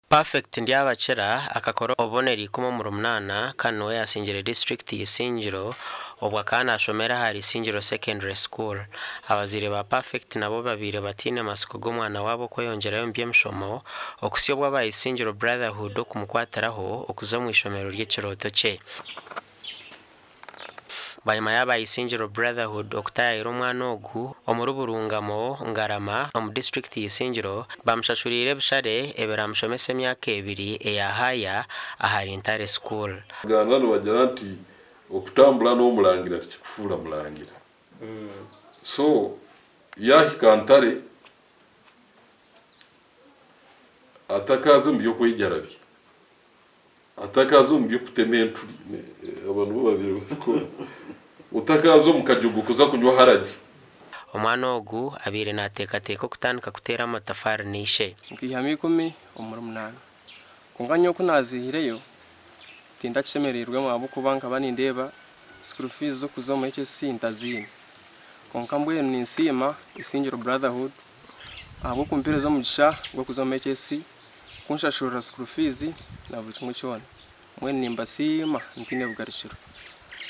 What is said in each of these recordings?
Perfect Ndyabakira akakora obubonero 18 kandi niwe yaasingire disiturikiti y'Isingiro obwo akaba naashomera ahari Isingiro Secondary School. Abazaire ba Perfect nabo babaire bataine matsiko g'omwana waabo okweyongyerayo omu by'emishomo okuhitsya obu aba Isingiro Brotherhood okumukwatiraho okuza omu ishomero ry'ekirooto kye. Bwanyima y'aba Isingiro Brotherhood okutaayayira omwana ogu omuri Burungamo, Ngarama omu disiturikiti y'Isingiro, bamushashuriire ebishare ebiraamushomese emyaka ebiri eya haaya ahari Ntare School. Abaganda nibagira nti okutambura n'omurangira tikikufuura murangira. So yaahika Ntare atakaaza omu by'okwejarabya. Atakaaza omu by'okutema enturi, abo nibo babaire barikukora. Otakaaza omu kajogo kuza kunywa haragi. Omwana ogu abaire naateekateeka okutandika kuteera amatafaari na ishe. Nkaihamu 18. Kwonka nyowe ku naaziihireyo tindakishemereirwemu ahabw'okuba nkaba nindeeba school fees z'okuza omu HSC ntaziine. Kwonka mbwenu ninsiima Isingiro Brotherhood ahabw'okumpeereza omugisha gw'okuza omu HSC. Kunshashurira school fees na buri kimwe kyona. Mbwenu nimbasiima ntaine bugarukiro.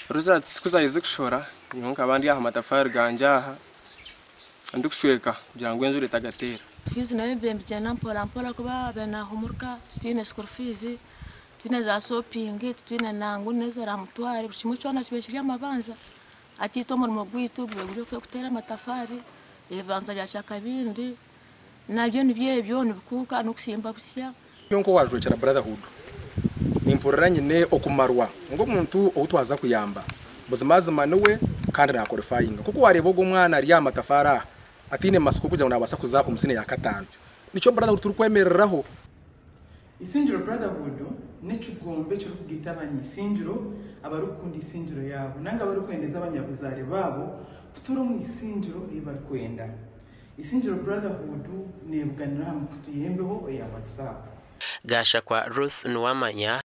Results ku zaaherize kushohora, nyowe nkaba ndi aha matafaari gangye aha ndikushweka kugira ngu enjura etagateera. Fees nayo ebibaire nibigyenda mpora mpora kuba abaire nahumuruka tutaine school fees, tutaine za shopping, tutaine nangwa n'eziramutware buri kimwe kyona kibaire kiri amabanja. Hati itwe omurimo gwaitu gubaire guri ogw'okuteera amatafaari, ebibanja bya kyakabindi. Nabyo nibyo ebyo nibikuuka n'okusimba busya. Nyowe nk'owaajwekyera Brotherhood, nimpurira nyine okumarwa ngu omuntu ou twaza kuyamba buzimazima niwe kandi naakorifayinga. Nk'oku waareeba ogu omwana ari aha matafaari aha, ataine matsiko kugira ngu naabaasa kuza omu siniya ya kataano. Nikyo Brotherhood turikwemereraho. Isingiro Brotherhood n'ekigombe ekirikugaita abany'Isingiro abarikukunda Isingiro yaabo nanga abarikwendeza abanyabuzaare baabo kutuura omu Isingiro ei barikwenda. Isingiro Brotherhood neebuganira aha mikutu y'embeho eya WhatsApp. Gashakwa Ruth Nuwamanya.